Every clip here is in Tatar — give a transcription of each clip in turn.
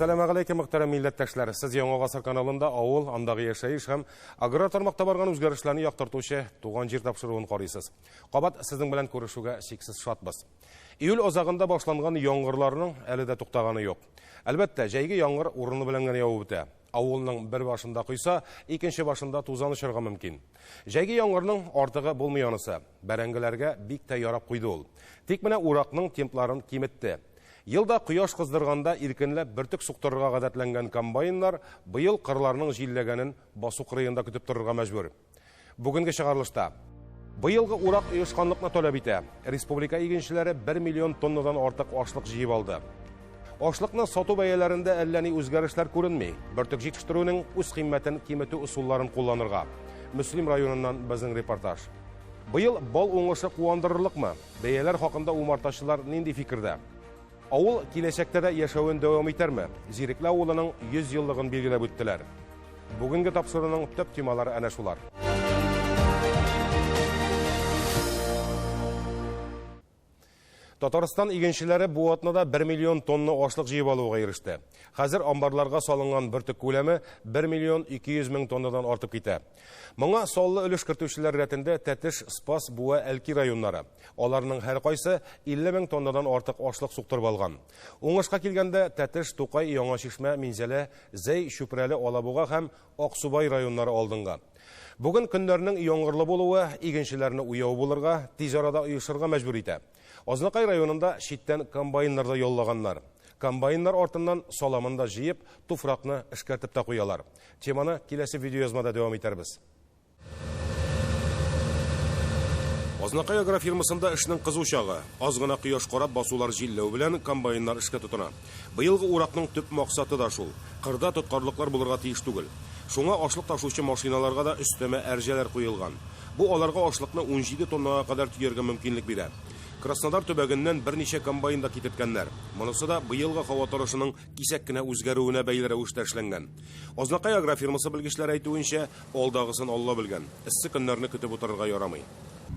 Әссәламәгаләйкем, мөхтәрәм милләттәшләр. Сез Яңа гасыр каналында авыл, андагы яшәеш һәм аграр тармакта барган үзгәрешләрне яктыртучы Туган җир тапшыруын карыйсыз. Кабат сезнең белән күрешүгә чиксез шатбыз. Июль азагында башланган яңгырларның әле дә туктаганы юк. Әлбәттә, җәйге яңгыр урыны белән генә явып үтә. Авылның бер башында койса, икенче башында тузан очарга мөмкин. Җәйге яңгырның артыгы булмый анысы. Бәрәңгеләргә бик тә ярап куйды ул. Тик менә уракның темпларын киметте. Елда кояш кыздырганда иркенләп бөртек суктырырга гадәтләнгән комбайннар быел кырларның җилләгәнен басу кырыенда көтеп торырга мәҗбүр. Бүгенге чыгарылышта. Быелгы урак оешканлыкны таләп итә. Республика игенчеләре 1 миллион тоннадан артык ашлык җыеп алды. Ашлыкны сату бәяләрендә әллә ни үзгәрешләр күренми. Бөртек җитештерүнең үз кыйммәтен киметү ысулларын кулланырга. Мөслим районыннан безнең репортаж. Быел бал уңышы куандырырлыкмы? Бәяләр хакында умартачылар нинди фикердә? Авыл киләчәктә дә яшәвен дәвам итәрме? Зирекле авылының 100 еллыгын билгеләп үттеләр. Бүгенге тапшыруның төп темалары әнә шулар. Татарстан игенчеләре бу атнада 1 миллион тонна ашлык җыеп алуга иреште. Хәзер амбарларга салынган бөртек күләме 1 миллион 200 мең тоннадан артып китә. Моңа саллы өлеш кертүчеләр рәтендә Тәтеш, Спас, Буа, Әлки районнары. Аларның һәркайсы 50 мең тоннадан артык ашлык суктырып алган. Уңышка килгәндә, Тәтеш, Тукай, Яңа Чишмә, Минзәлә, Зәй, Чүпрәле, Алабуга һәм Аксубай районнары алдынгы. Бүген көннәрнең яңгырлы булуы игенчеләрне уяу булырга, тиз арада оешырга мәҗбүр итә. Азнакай районында читтән комбайннар да яллаганнар. Комбайннар артыннан саламын да җыеп, туфракны эшкәртеп тә куялар. Теманы киләсе видеоязмада дәвам итәрбез. Азнакай агрофирмасында эшнең кызу чагы. Аз гына кояш карап басулар җилләү белән комбайннар эшкә тотына. Быелгы уракның төп максаты да шул. Кырда тоткарлыклар булырга тиеш түгел. Шуңа ашлык ташучы машиналарга да өстәмә әрҗәләр куелган. Бу аларга ашлыкны 17 тоннага кадәр төяргә мөмкинлек бирә. Краснодар төбәгеннән берничә комбайн да китерткәннәр. Монысы да быелгы һава торышының кисәк кенә үзгәрүенә бәйле рәвештә эшләнгән. Азнакай агрофирмасы белгечләре әйтүенчә, Алдагысын Алла белгән. Эссе көннәрне көтеп утырырга ярамый.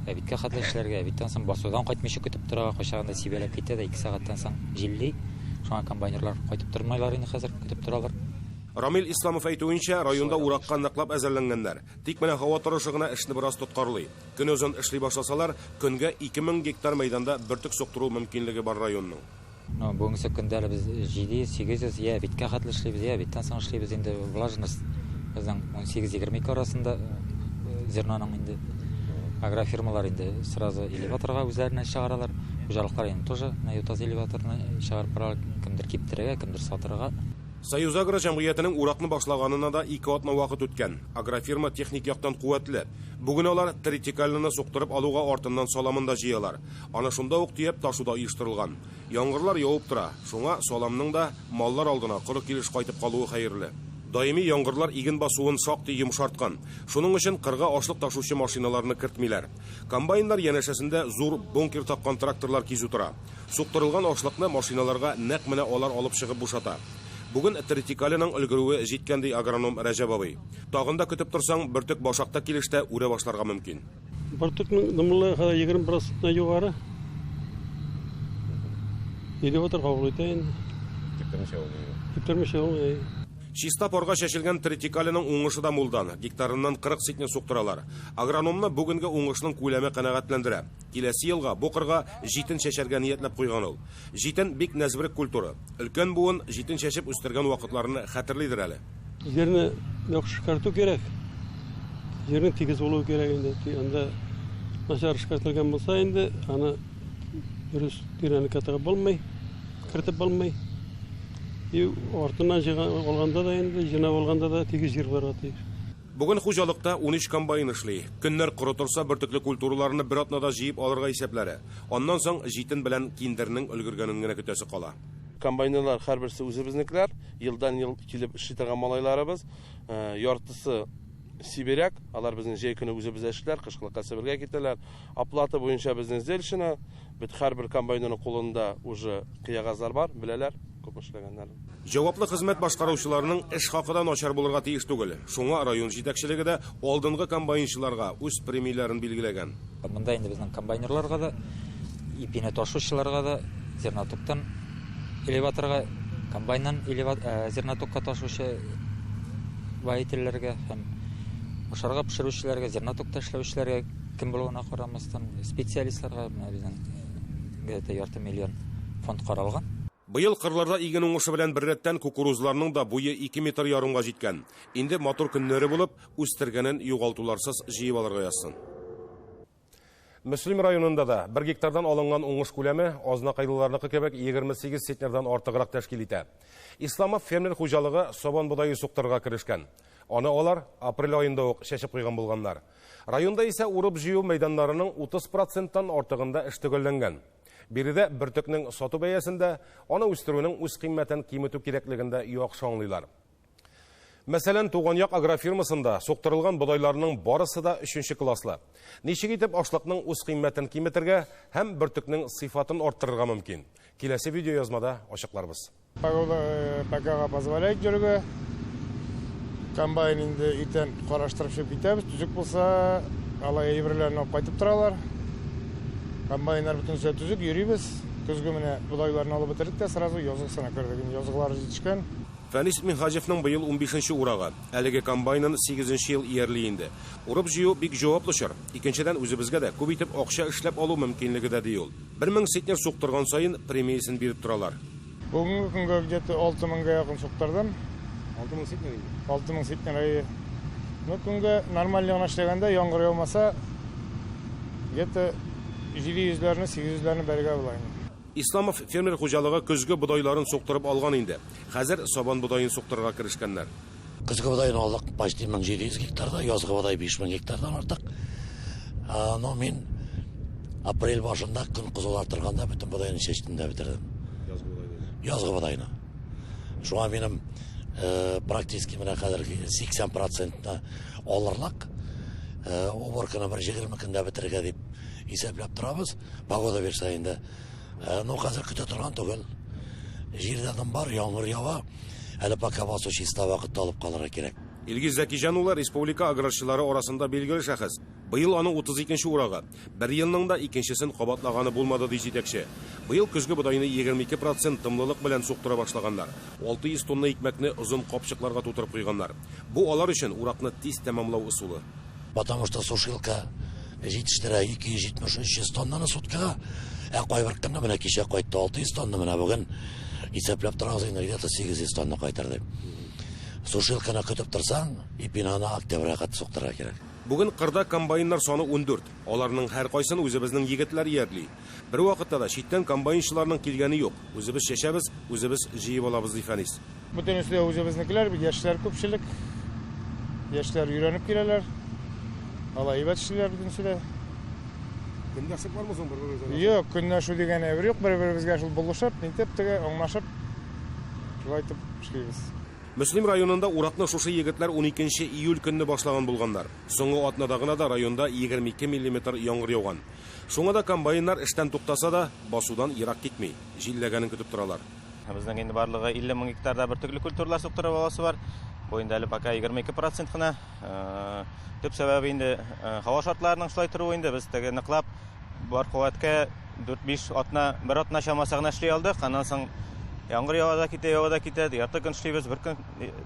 Әбиткә хәтле эшләргә, әбиттән соң басудан кайтмыйча көтеп тора, кайчагында сибәләп китә дә, ике сәгатьтән соң җилли. Шуңа комбайнерлар кайтып тормыйлар инде хәзер, көтеп торалар. Рамил Исламов әйтүенчә, районда уракка ныклап әзерләнгәннәр. Тик менә һава торышы гына эшне бераз тоткарлый. Көнозын эшли башласалар, көнгә 2000 гектар мәйданда бөртек суктыру мөмкинлеге бар районның. Ну, бүгенге көндә әле без 700, 800, я биткә хәтле эшлибез, я биттән соң эшлибез инде. Влажность безнең 18-22 арасында э, зерноның инде. Агрофирмалар инде сразу элеваторга үзләренә чыгаралар. Хуҗалыклар инде тоже на Ютаз элеваторына чыгарып баралар. Кемдер киптерергә, кемдер сатырга. Союзагро җәмгыятенең уракны башлаганына да ике атна вакыт үткән. Агрофирма техник яктан куәтле. Бүген алар тритикальныны суктырып алуга артыннан саламын да җыялар. Аны шунда ук төяп ташу да оештырылган. Яңгырлар явып тора, шуңа саламның да маллар алдына коры килеш кайтып калуы хәерле. Даими яңгырлар иген басуын шактый йомшарткан. Шуның өчен кырга ашлык ташучы машиналарны кертмиләр. Комбайннар янәшәсендә зур бункер таккан тракторлар кизү тора. Суктырылган ашлыкны машиналарга нәкъ менә алар алып чыгып бушата. Бүген тритикалиның өлгерүе җиткән, ди агроном Рәҗәп абый. Тагын да көтеп торсаң, бөртек башакта килеш тә үрә башларга мөмкин. Бөртекнең дымлылыгы хәзер 20 проценттан югары. Элеватор кабул итә инде. Киптермичә булмый. Киптермичә булмый. Чиста парга чәчелгән тритикалиның уңышы да мулдан. Гектарыннан 40 центнер суктыралар. Агрономны бүгенге уңышның күләме канәгатьләндерә. Киләсе елга бу кырга җитен чәчәргә ниятләп куйган ул. Җитен бик нәзберек культура. Өлкән буын җитен чәчеп үстергән вакытларны хәтерлидер әле. Җирне яхшы эшкәртү кирәк. Җирнең тигез булуы кирәк инде. Анда начар эшкәртелгән булса инде, аны дөрес тирәнлеккә тыгып булмый, кертеп булмый. И артыннан җыйган алганда да инде, җыйнап алганда да тигез җир булырга тиеш. Бүген хуҗалыкта 13 комбайн эшли. Көннәр коры торса, бөртекле культураларны бер атнада җыеп алырга исәпләре. Аннан соң җитен белән киндернең өлгергәнен генә көтәсе кала. Комбайнерлар һәрберсе үзебезнекеләр, елдан-ел килеп эшли торган малайларыбыз. Яртысы сибиряк, алар безнең җәй көне үзебездә эшлиләр, кышкылыкка Себергә китәләр. Оплата буенча безнең сдельщина, бит һәрбер комбайнерның кулында уже кыягазлар бар, беләләр, күпме эшләгәннәрен. Җаваплы хезмәт башкаручыларның эш хакы да начар булырга тиеш түгел. Шуңа район җитәкчелеге дә алдынгы комбайнчыларга үз премияләрен билгеләгән. Монда инде безнең комбайнерларга да, ипине ташучыларга да, зернотоктан элеваторга Комбайннан зернотокка ташучы водительләргә һәм ашарга пешерүчеләргә, зернотокта эшләүчеләргә кем булуына карамастан, специалистларга менә безнең где-то ярты миллион фонд каралган. Быел кырларда иген уңышы белән беррәттән кукурузларның да буе 2 метр ярымга җиткән. Инде матур көннәре булып, үстергәнен югалтуларсыз җыеп алырга язсын. Мөслим районында да 1 гектардан алынган уңыш күләме азнакайлыларныкы кебек 28 центнердан артыграк тәшкил итә. Исламов фермер хуҗалыгы сабан бодае суктырырга керешкән. Аны алар апрель аенда ук чәчеп куйган булганнар. Районда исә урып җыю мәйданнарының 30%-тан артыгында эш төгәлләнгән. Биредә бөртекнең сату бәясендә, аны үстерүнең үз кыйммәтен киметү кирәклеген дә яхшы аңлыйлар. Мәсәлән, Туган як агрофирмасында суктырылган бодайларның барысы да 3нче класслы. Ничек итеп ашлыкның үз кыйммәтен киметергә һәм бөртекнең сыйфатын арттырырга мөмкин? Киләсе видео язмада ачыкларбыз. Погода пока позволяет йөрергә. Комбайн инде иртән караштырып чыгып китәбез. Төзек булса, алай әйберләрен алып кайтып торалар. Комбайннар бөтенесе төзек, йөрибез. Көзге менә бодайларны алып бетердек тә сразу язгысына кердек. Инде язгылар җитешкән. Фәнис Минһаҗевның быел 15нче урагы. Әлеге комбайнын 8нче ел иярли инде. Урып җыю бик җаваплы чор. Икенчедән, үзебезгә дә күп итеп акча эшләп алу мөмкинлеге дә ди ул. 1000 центнер суктырган саен премиясен биреп торалар. Бүгенге көнгә где-то 6000-га якын суктырдым. 6000 центнер инде. 6000 центнер әйе. Ну, көнгә нормаль гына эшләгәндә, яңгыр яумаса, где-то 700-ләрне, 800-ләрне бәргә була инде. Исламов фермер хуҗалыгы көзге бодайларын суктырып алган инде. Хәзер сабан бодаен суктырырга керешкәннәр. Көзге бодайны алдык почти 1700 гектарда, язгы бодай 5000 гектардан артык. Но мин апрель башында көн кызулар торганда бөтен бодайны чәчтем дә бетердем. Язгы бодайны. Шуңа минем практически менә хәзер 80%-ны алырлык. Уборканы бер 20 көндә бетерергә дип исәпләп торабыз. Погода бирсә инде. Ну, хәзер көтә торган түгел. Җирдә дым бар, яңгыр ява. Әле пока басу чиста вакытта алып калырга кирәк. Илгиз Зәкиҗан улы республика аграрчылары арасында билгеле шәхес. Быел аның 32нче урагы. Бер елның да икенчесен кабатлаганы булмады, ди җитәкче. Быел көзге бодайны 22% дымлылык белән суктыра башлаганнар. 600 тонна икмәкне озын капчыкларга тутырып куйганнар. Бу алар өчен уракны тиз тәмамлау ысулы. Потому что сушилка җитештерә 270-300 тоннаны суткага. Ә кайбер көнне менә кичә кайтты 600 тонна, менә бүген исәпләп торабыз инде где-то 800 тонна кайтыр дип. Сушилканы көтеп торсаң, ипинаны октябрьгә кадәр суктырырга кирәк. Бүген кырда комбайннар саны 14. Аларның һәр кайсын үзебезнең егетләр иярли. Бер вакытта да читтән комбайнчыларның килгәне юк. Үзебез чәчәбез, үзебез җыеп алабыз, ди Фәнис. Бөтенесе дә үзебезнекеләр, бит яшьләр күпчелек. Яшьләр өйрәнеп киләләр. Алай әйбәт эшлиләр бөтенесе дә. Көнләшеп бармы соң бер-беребезгә? Юк, көнләшү дигән әйбер юк. Бер-беребезгә шул булышып, нитеп теге аңлашып шулай итеп эшлибез. Мөслим районында уракны шушы егетләр 12 июль көнне башлаган булганнар. Соңгы атнада гына да районда 22 миллиметр яңгыр яуган. Шуңа да комбайннар эштән туктаса да, басудан ерак китми. Җилләгәнен көтеп торалар. Безнең инде барлыгы 50 мең гектарда бөртекле культуралар суктырып аласы бар. Бу инде әле пока 22% кына. Төп сәбәбе инде һава шартларының шулай торуы инде. Без теге ныклап бар куәткә 4-5 атна, бер атна чамасы гына эшли алдык. Аннан соң яңгыр ява да китә, ява да китә. Ярты көн эшлибез, бер көн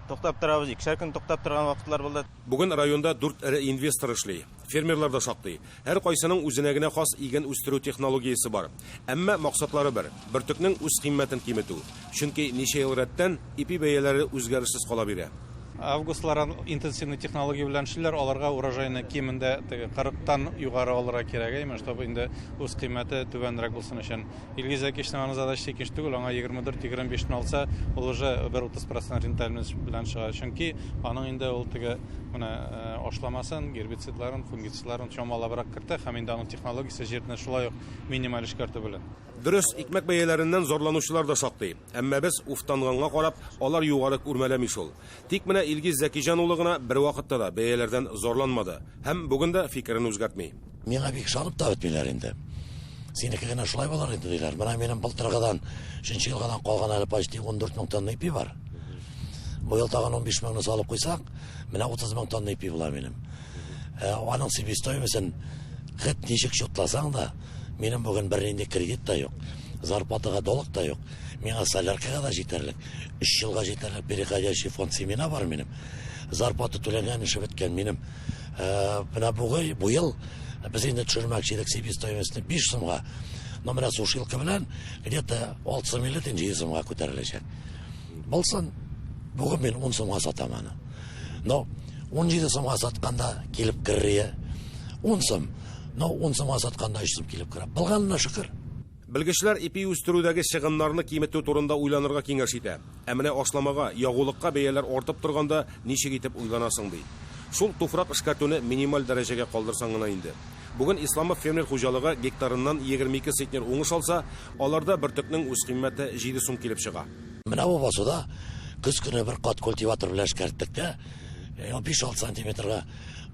туктап торабыз, икешәр көн туктап торган вакытлар булды. Бүген районда 4 эре инвестор эшли. Фермерлар да шактый. Һәр кайсының үзенә генә хас иген үстерү технологиясе бар. Әмма максатлары бер: бөртекнең үз кыйммәтен киметү. Чөнки ничә ел рәттән ипи бәяләре үзгәрешсез кала бирә. Августлар интенсивный технология белән эшлиләр, аларга урожайны кимендә теге 40-тан югары алырга кирәк, әйме, чтобы инде үз кыйммәте түбәнрәк булсын өчен. Илгиз Зәкишнең аны задачасы икенче түгел, аңа 24-25 алса, ул уже бер 30% рентабельность белән чыга. Чөнки аның инде ул теге менә ашламасын, гербицидларын, фунгицидларын чамалабрак кертә һәм инде аның технологиясе җирне шулай ук минималь эшкәртү белән. Дөрес, икмәк бәяләреннән зарланучылар да шактый. Әмма без уфтанганга карап, алар югары үрмәләми шул. Тик менә Илгиз Зәкиҗан улы гына бер вакытта да бәяләрдән зарланмады һәм бүген дә фикерен үзгәртми. Миңа бик ышанып та бетмиләр инде. Синеке генә шулай булыр инде диләр. Менә минем былтыргыдан, өченче елгадан калган әле почти 14 мең тонна ипи бар. Бу ел тагын 15 меңне салып куйсак, менә 30 мең тонна ипи була минем. Аның себестоимостен хет ничек счетласаң да, минем бүген бернинди кредит та юк. Зарплатага долг та юк. Миңа соляркага да җитәрлек. Өч елга җитәрлек переходящий фонд семена бар минем. Зарплата түләнгән, эше беткән минем. Менә бугай, бу ел без инде төшермәкче идек себестоимостьны 5 сумга. Но менә сушилка белән где-то 6 сум 50 тиен 7 сумга күтәреләчәк. Булсын, бүген мин 10 сумга сатам аны. Но 17 сумга сатканда килеп керер 10 сум. Но 10 сумга сатканда 3 сум килеп керә. Булганына шөкер. Белгечләр ипи үстерүдәге чыгымнарны киметү турында уйланырга киңәш итә. Ә менә ашламага, ягулыкка бәяләр артып торганда ничек итеп уйланасың ди. Шул туфрак эшкәртүне минималь дәрәҗәгә калдырсаң гына инде. Бүген Исламов фермер хуҗалыгы гектарыннан 22 центнер уңыш алса, аларда бөртекнең үзкыйммәте 7 сум килеп чыга. Менә бу басуда көз көне бер кат культиватор белән эшкәрттек тә, 5-6 сантиметрга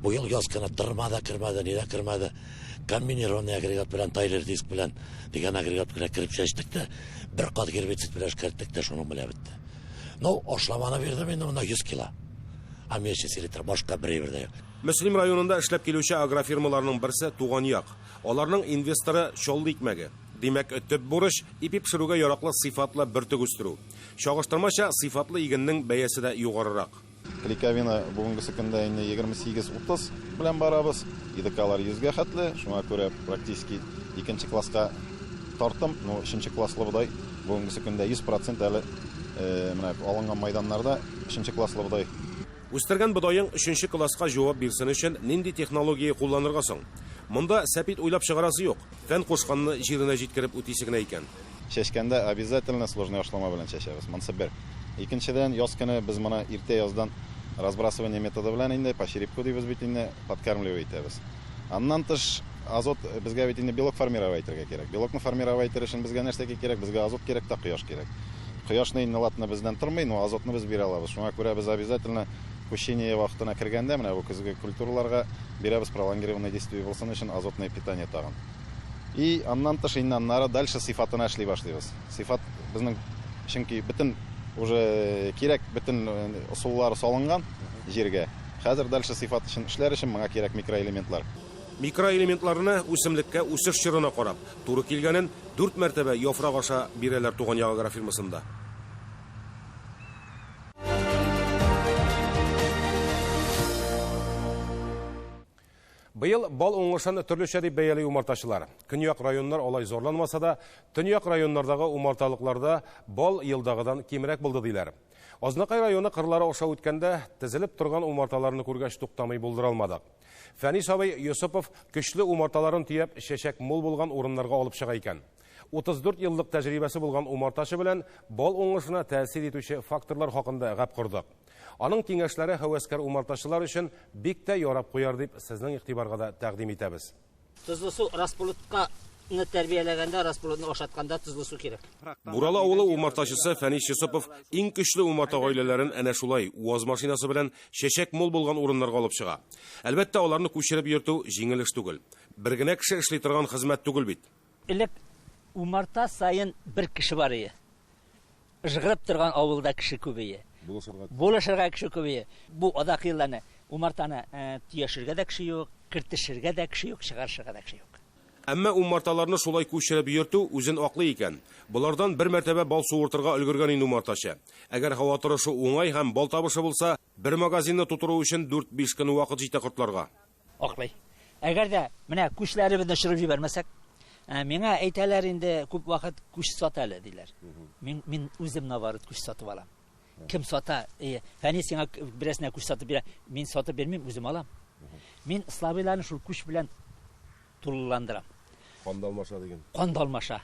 бу ел яз көне тырма да кермәде, ни дә кермәде. Комбинированный агрегат белән, тайлер диск белән дигән агрегат белән кереп чәчтек тә, бер кат гербицид белән эшкәрттек тә, шуның белән бетте. Ну, ашламаны бирдем инде монда 100 кило. Аммиачный селитра, башка бер әйбер дә юк. Мөслим районында эшләп килүче агрофирмаларның берсе Туган як. Аларның инвесторы Чаллы икмәге. Димәк, төп бурыч ипи пешерүгә яраклы сыйфатлы бөртек үстерү. Чагыштырмача сыйфатлы игеннең бәясе дә югарырак. Клейковина бүгенгесе көндә инде 28-30 белән барабыз. ИДКлар 100гә хәтле, шуңа күрә практически икенче класска тартым, но өченче класслы бодай бүгенгесе көндә 100% әле менә алынган майданнарда өченче класслы бодай. Үстергән бодаең өченче класска җавап бирсен өчен нинди технология кулланырга соң? Монда сәпит уйлап чыгарасы юк. Фән кушканны җиренә җиткереп үтисе генә икән. Чәчкәндә обязательно сложный ашлама белән чәчәбез. Монысы бер. Икенчедән, яз көне без моны иртә яздан разбрасывание методы белән инде по черепку дибез бит инде, подкармливать итәбез. Аннан тыш азот безгә бит инде белок формировать итәргә кирәк. Белокны формировать итәр өчен безгә нәрсә кирәк? Безгә азот кирәк тә кояш кирәк. Кояшны инде ладно бездән тормый, но азотны без бирә алабыз. Шуңа күрә без обязательно кущение вакытына кергәндә менә бу көзге культураларга бирәбез пролонгированное действие булсын өчен азотное питание тагын. И аннан тыш инде аннары дальше сыйфатына эшли башлыйбыз. Сыйфат безнең чөнки бөтен уже кирәк бөтен ысуллар салынган җиргә. Хәзер дальше сыйфат өчен эшләр өчен моңа кирәк микроэлементлар. Микроэлементларны үсемлеккә үсеш чорына карап, туры килгәнен 4 мәртәбә яфрак аша бирәләр Туган як агрофирмасында. Быел бал уңышын төрлечә дип бәяли умартачылар. Көньяк районнар алай зарланмаса да, төньяк районнардагы умарталыкларда бал елдагыдан кимрәк булды диләр. Азнакай районы кырлары аша үткәндә тезелеп торган умарталарны күргәч туктамый булдыра алмадык. Фәнис абый Йосыпов көчле умарталарын төяп чәчәк мул булган урыннарга алып чыга икән. 34 еллык тәҗрибәсе булган умартачы белән бал уңышына тәэсир итүче факторлар хакында гәп кордык. Аның киңәшләре һәвәскәр умартачылар өчен бик тә ярап куяр дип сезнең игътибарга да тәкъдим итәбез. Тозлы су расплодка тәрбияләгәндә, расплодны ашатканда тозлы су кирәк. Буралы авылы умартачысы Фәнис Йосыпов иң көчле умарта гаиләләрен әнә шулай УАЗ машинасы белән чәчәк мул булган урыннарга алып чыга. Әлбәттә, аларны күчереп йөртү җиңел эш түгел. Бер генә кеше эшли торган хезмәт түгел бит. Элек умарта саен бер кеше бар иде. Ыжгырып торган авылда кеше күбәя. Булышырга кеше күбәя. Бу адак елларны умартаны төяшергә дә кеше юк, кертешергә дә кеше юк, чыгарышырга да кеше юк. Әмма умарталарны шулай күчереп йөртү үзен аклый икән. Болардан бер мәртәбә бал суыртырга өлгергән инде умартачы. Әгәр һава торышы уңай һәм бал табышы булса, бер магазинны тутыру өчен 4-5 көн вакыт җитә кортларга. Аклый. Әгәр дә менә күчләребезне очырып җибәрмәсәк, миңа әйтәләр инде күп вакыт күч сат әле диләр. Мин үзем наоборот күч сатып алам. Кем сата? Фәнис сиңа берәрсенә күч сатып бирә. Мин сатып бирмим, үзем алам. Мин слабыйларны шул күч белән тулыландырам. Кан алмаша дигән. Кан алмаша.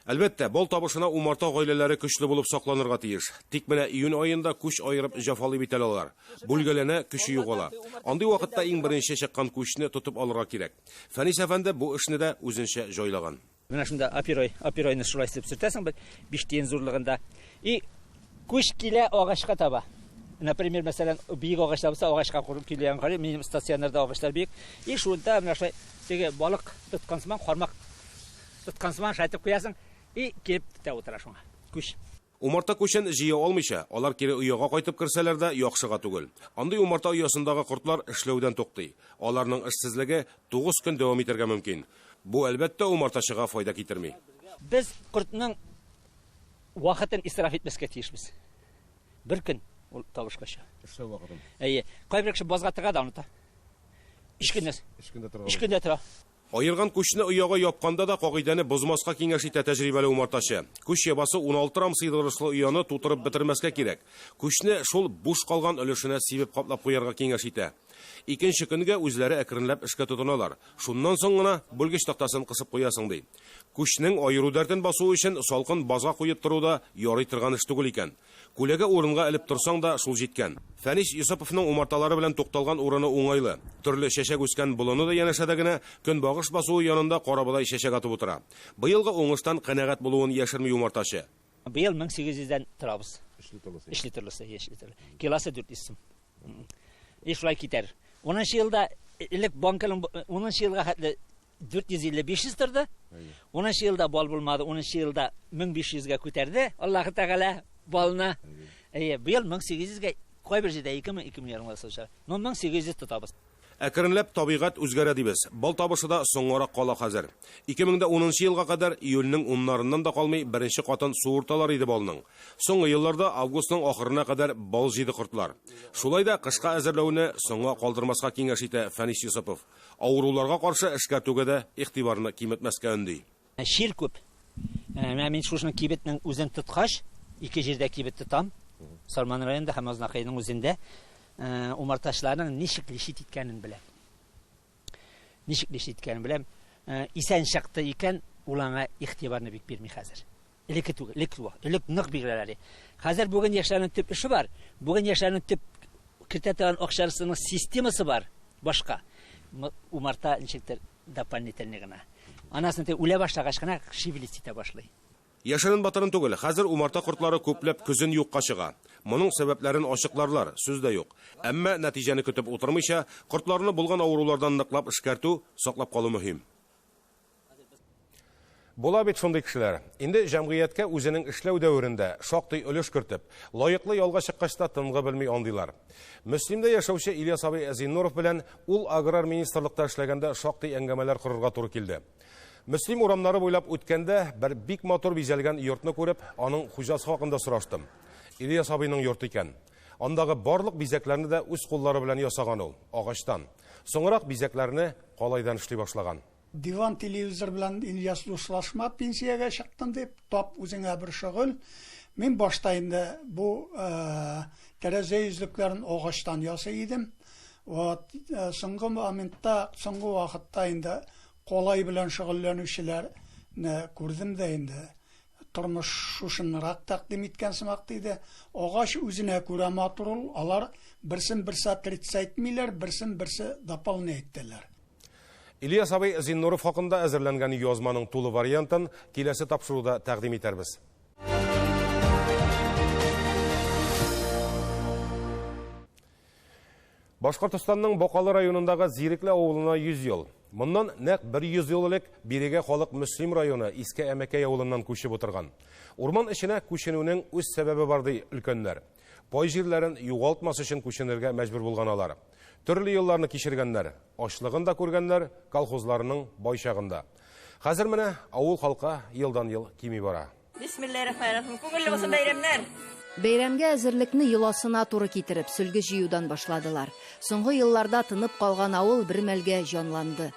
Әлбәттә, бал табышына умарта гаиләләре көчле булып сакланырга тиеш. Тик менә июнь аенда күч аерып җафалый бит әле алар. Бүлгәләнә, көче югала. Андый вакытта иң беренче чыккан күчне тотып алырга кирәк. Фәнис әфәнде бу эшне дә үзенчә җайлаган. Менә шунда оперойны шулай итеп сөртәсең бит, 5 тиен зурлыгында. И күч килә агачка таба. Например, мәсәлән, биек агачлар булса, агачка курып килгән карый, минем стационарда агачлар биек. И шунда менә шулай теге балык тоткан сыман, кармак тоткан сыман шайтып куясың. И килеп тә утыра шуңа. Күч. Умарта күчен җыя алмыйча, алар кире ояга кайтып керсәләр дә яхшыга түгел. Андый умарта оясындагы кортлар эшләүдән туктый. Аларның эшсезлеге 9 көн дәвам итәргә мөмкин. Бу әлбәттә умартачыга файда китерми. Без кортның вакытын исраф итмәскә тиешбез. Бер көн ул табышка чыга. Эшләү вакытын. Әйе. Кайбер кеше базга тыга да оныта. Өч көннән. Өч көндә тора. Өч көндә тора. Аерган күчне ояга япканда да кагыйдәне бозмаска киңәш итә тәҗрибәле умартачы. Күч ябасы 16 рам сыйдырышлы ояны тутырып бетермәскә кирәк. Күчне шул буш калган өлешенә сибеп каплап куярга киңәш итә. Икенче көнгә үзләре әкренләп эшкә тотыналар. Шуннан соң гына бүлгеч тактасын кысып куясың ди. Күчнең аеру дәртен басу өчен салкын базга куеп тору да ярый торган эш түгел икән. Күләгә урынга элеп торсаң да шул җиткән. Фәнис Йосыповның умарталары белән тукталган урыны уңайлы. Төрле чәчәк үскән болыны да янәшәдә генә, көнбагыш басуы янында карабодай чәчәк атып утыра. Быелгы уңыштан канәгать булуын яшерми умартачы. Быел 1800-дән торабыз. Өч литрлысы. Өч литрлысы, өч литрлы. Килосы 400 сум. И шулай китәр. 10 елда элек банканың 10 елга хәтле 450-500 торды. 10 елда бал булмады, 10 елда 1500-гә күтәрде. Аллаһы Тәгалә балны. Әйе, быел 1800-гә кайбер җирдә 2000, 2500 сатыша. Но 1800 тотабыз. Әкренләп табигать үзгәрә дибез. Бал табышы да соңгарак кала хәзер. 2010 елга кадәр июльнең уннарыннан да калмый беренче катын суырталар иде балның. Соңгы елларда августның ахырына кадәр бал җыйды кортлар. Шулай да кышка әзерләүне соңга калдырмаска киңәш итә Фәнис Йосыпов. Авыруларга каршы эшкәртүгә дә игътибарны киметмәскә өнди. Чир күп. Менә мин шушының кибетнең үзен тоткач, ике җирдә кибет тотам. Сарман районында һәм Азнакайның үзендә. Умартачыларның ничек лечить иткәнен беләм. Ничек лечить иткәнен беләм. Исән чыкты икән, ул аңа игътибарны бик бирми хәзер. Элекке түгел, элек түгел. Элек нык бирәләр. Хәзер бүген яшьләрнең төп эше бар. Бүген яшьләрнең төп кертә торган акчасының системасы бар. Башка. Умарта ничектер дополнительный гына. Анасын те үлә башлагач кына шевелить итә башлый. Яшерен батырын түгел, хәзер умарта кортлары күпләп көзен юкка чыга. Моның сәбәпләрен ачыкларлар, сүз дә юк. Әмма нәтиҗәне көтеп утырмыйча, кортларны булган авырулардан ныклап эшкәртү, саклап калу мөһим. Була бит шундый кешеләр. Инде җәмгыятькә үзенең эшләү дәверендә шактый өлеш кертеп, лаеклы ялга чыккач та тынгы белми андыйлар. Мөслимдә яшәүче Ильяс абый Зиннуров белән ул аграр министрлыкта эшләгәндә шактый әңгәмәләр корырга туры килде. Мөслим урамнары буйлап үткәндә бер бик матур бизәлгән йортны күреп, аның хуҗасы хакында сораштым. Ильяс абыйның йорты икән. Андагы барлык бизәкләрне дә үз куллары белән ясаган ул, агачтан. Соңрак бизәкләрне калайдан эшли башлаган. Диван телевизор белән Ильяс дуслашма, пенсиягә чыктым дип, тап үзеңә бер шөгыль. Мин башта инде бу тәрәзә йөзлекләрен агачтан ясый идем. Вот, соңгы моментта, соңгы вакытта инде калай белән шөгыльләнүчеләрне күрдем дә инде. Тормыш шушынрак тәкъдим иткән сымак диде. Агач үзенә күрә матур ул, алар берсен берсе отрицать итмиләр, берсен берсе дополнять итәләр. Ильяс абый Зиннуров хакында әзерләнгән язманың тулы вариантын киләсе тапшыруда тәкъдим итәрбез. Башкортостанның Бакалы районындагы Зирекле авылына 100 ел. Моннан нәкъ бер 100 ел элек бирегә халык Мөслим районы Иске Әмәкәй авылыннан күчеп утырган. Урман эченә күченүнең үз сәбәбе бар ди өлкәннәр. Пай җирләрен югалтмас өчен күченергә мәҗбүр булган алар. Төрле елларны кичергәннәр, ачлыгын да күргәннәр, колхозларының бай чагында. Хәзер менә авыл халкы елдан-ел кими бара. Бисмиллахиррахманиррахим. Күңелле булсын бәйрәмнәр. Бәйрәмгә әзерлекне йоласына туры китереп, сөлге җыюдан башладылар. Соңгы елларда тынып калган авыл бер мәлгә җанланды.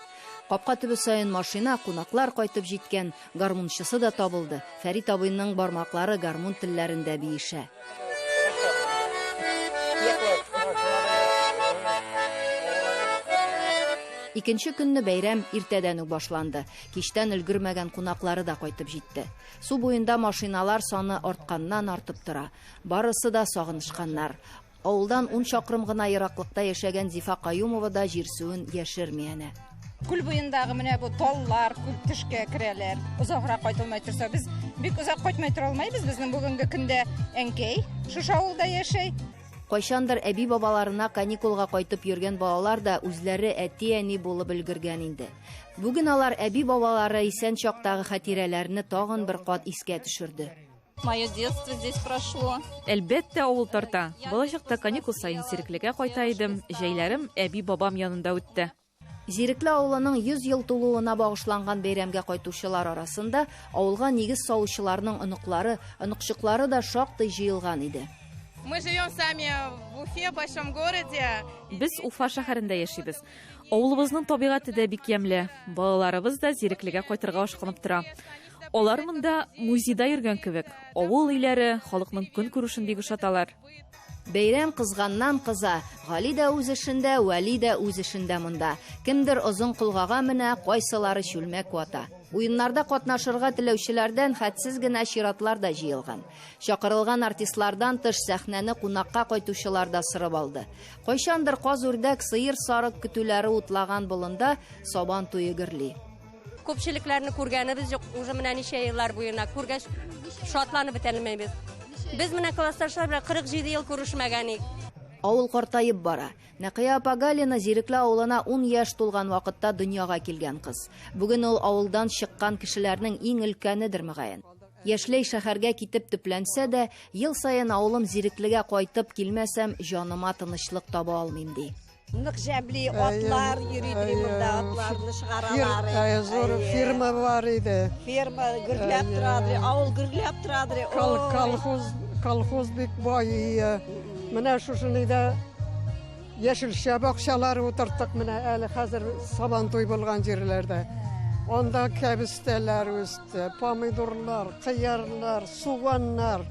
Капка төбе саен машина, кунаклар кайтып җиткән, гармунчысы да табылды. Фәрит абыйның бармаклары гармун телләрендә биешә. Икенче көнне бәйрәм иртәдән үк башланды. Кичтән өлгермәгән кунаклары да кайтып җитте. Су буенда машиналар саны артканнан артып тора. Барысы да сагынышканнар. Авылдан 10 чакрым гына ераклыкта яшәгән Зифа Каюмова да җирсүен яшерми әнә. Күл буендагы менә бу таллар күп төшкә керәләр. Озаграк кайтылмай торса, без бик озак кайтмай тора алмайбыз. Безнең бүгенге көндә әнкәй шушы авылда яшәй. Кайчандыр әби-бабаларына каникулга кайтып йөргән балалар да үзләре әти-әни булып өлгергән инде. Бүген алар әби-бабалары исән чактагы хатирәләрне тагын бер кат искә төшерде. Мое детство здесь прошло. Әлбәттә, авыл тарта. Балачакта каникул саен Сиреклегә кайта идем. Җәйләрем әби-бабам янында үтте. Зирекле авылының 100 ел тулуына багышланган бәйрәмгә кайтучылар арасында авылга нигез салучыларның оныклары, оныкчыклары да шактый җыелган иде. Мы живем сами в Уфе, в большом городе. Без Уфа шәһәрендә яшибез. Авылыбызның табигате дә бик ямьле. Балаларыбыз да Зиреклегә кайтырга ашкынып тора. Алар монда музейда йөргән кебек. Авыл өйләре, халыкның көнкүрешен бик ошаталар. Бәйрәм кызганнан кыза. Гали дә үз эшендә, Вәли дә үз эшендә монда. Кемдер озын колгага менә, кайсылары чүлмәк вата. Уеннарда катнашырга теләүчеләрдән хәтсез генә чиратлар да җыелган. Чакырылган артистлардан тыш сәхнәне кунакка кайтучылар да сырып алды. Кайчандыр каз-үрдәк, сыер-сарык көтүләре утлаган болында Сабан туе гөрли. Күпчелекләрне күргәнебез юк, уже менә ничә еллар буена күргәч, шатланып бетәлмәйбез. Без менә классташлар белән 47 ел күрешмәгән идек. Авыл картаеп бара. Нәкыя апа Галина Зирекле авылына 10 яшь тулган вакытта дөньяга килгән кыз. Бүген ул авылдан чыккан кешеләрнең иң өлкәнедер, мөгаен. Яшьләй шәһәргә китеп төпләнсә дә, ел саен авылым Зиреклегә кайтып килмәсәм, җаныма тынычлык таба алмыйм, ди. Нык җәмли атлар йөри ди монда, атларны чыгаралар. Зур фирма бар иде. Ферма гөрләп тора, авыл гөрләп тора. Колхоз, колхоз бик бай. Менә шушындый яшелчә бакчалары утырттык менә әле хәзер Сабантуй булган җирләрдә. Анда кәбестәләр үсте, помидорлар, кыярлар, суганнар.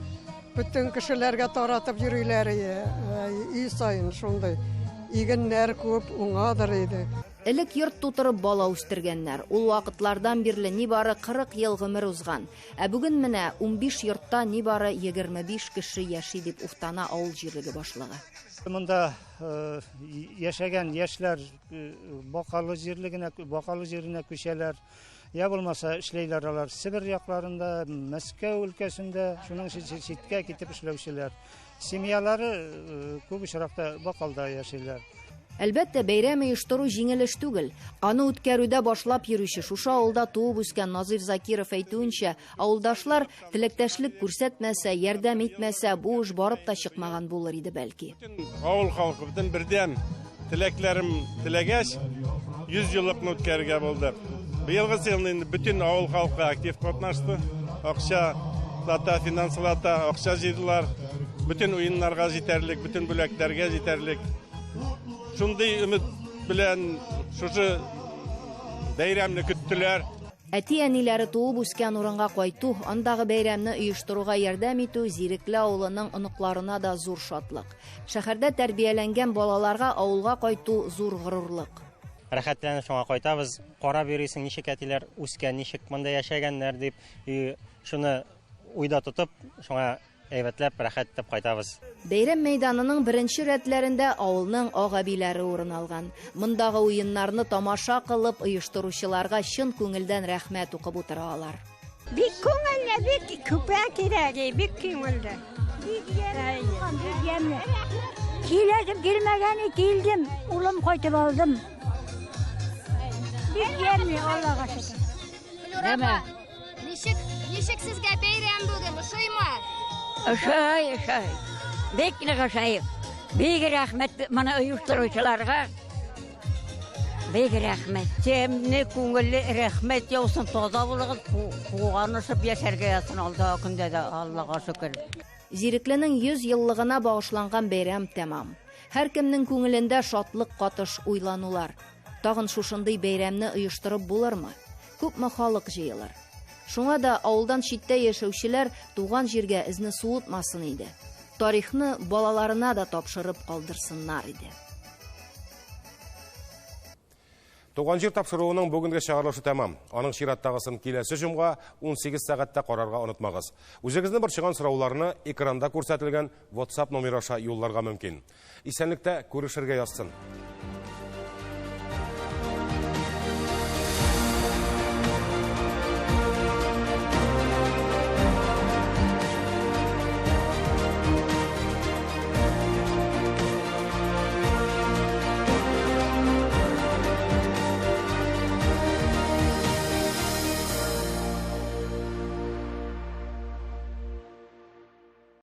Бөтен кешеләргә таратып йөриләр өй саен шундый. Игеннәр күп, уңадыр иде. Элек йорт тутырып бала үстергәннәр. Ул вакытлардан бирле нибары 40 ел гомер узган. Ә бүген менә 15 йортта нибары 25 кеше яши дип уфтана авыл җирлеге башлыгы. Монда яшәгән яшьләр Бакалы җирлегенә, Бакалы җиренә күчәләр. Я булмаса эшләйләр алар Себер якларында, Мәскәү өлкәсендә, шуның өчен читкә китеп эшләүчеләр. Семьялары күп очракта Бакалда яшиләр. Әлбәттә, бәйрәм оештыру җиңел эш түгел. Аны үткәрүдә башлап йөрүче шушы авылда туып үскән Назыйф Закиров әйтүенчә, авылдашлар теләктәшлек күрсәтмәсә, ярдәм итмәсә, бу эш барып та чыкмаган булыр иде бәлки. Авыл халкы бөтен бердәм теләкләрем теләгәч, 100 еллыкны үткәрергә булдык. Быелгы елны инде бөтен авыл халкы актив катнашты. Акча лата, финанслата, акча җыйдылар. Бөтен уеннарга җитәрлек, бөтен бүләкләргә җитәрлек. Шундый өмет белән шушы бәйрәмне көттеләр. Әти-әниләре туып үскән урынга кайту, андагы бәйрәмне оештыруга ярдәм итү Зирекле авылының оныкларына да зур шатлык. Шәһәрдә тәрбияләнгән балаларга авылга кайту зур горурлык. Рәхәтләнеп шуңа кайтабыз, карап йөрисең, ничек әтиләр үскән, ничек монда яшәгәннәр дип, шуны уйда тотып, шуңа әйбәтләп, рәхәт итеп кайтабыз. Бәйрәм мәйданының беренче рәтләрендә авылның ак әбиләре урын алган. Мондагы уеннарны тамаша кылып, оештыручыларга чын күңелдән рәхмәт укып утыра алар. Бик күңелле, бик күпә кирәк, бик күңелле. Бик ямьле, бик ямьле. Киләдем, килмәгәне килдем, улым кайтып алдым. Бик ямьле, Аллага шөкер. Флюра апа, ничек, ничек сезгә бәйрәм бүген, ошыймы? Ошый, ошый. Бик нык ошый. Бик рәхмәт моны оештыручыларга. Бик рәхмәт. Тәмле, күңелле, рәхмәт яусын, таза булыгыз, куанышып яшәргә язсын алдагы көндә дә, Аллага шөкер. Зирекленең 100 еллыгына багышланган бәйрәм тәмам. Һәркемнең күңелендә шатлык катыш уйланулар. Тагын шушындый бәйрәмне оештырып булырмы? Күпме халык җыелыр? Шуңа да авылдан читтә яшәүчеләр туган җиргә эзне суытмасын иде. Тарихны балаларына да тапшырып калдырсыннар иде. Туган җир тапшыруының бүгенге чыгарылышы тәмам. Аның чираттагысын киләсе җомга 18 сәгатьтә карарга онытмагыз. Үзегезне борчыган сорауларны экранда күрсәтелгән WhatsApp номеры аша юлларга мөмкин. Исәнлектә күрешергә язсын.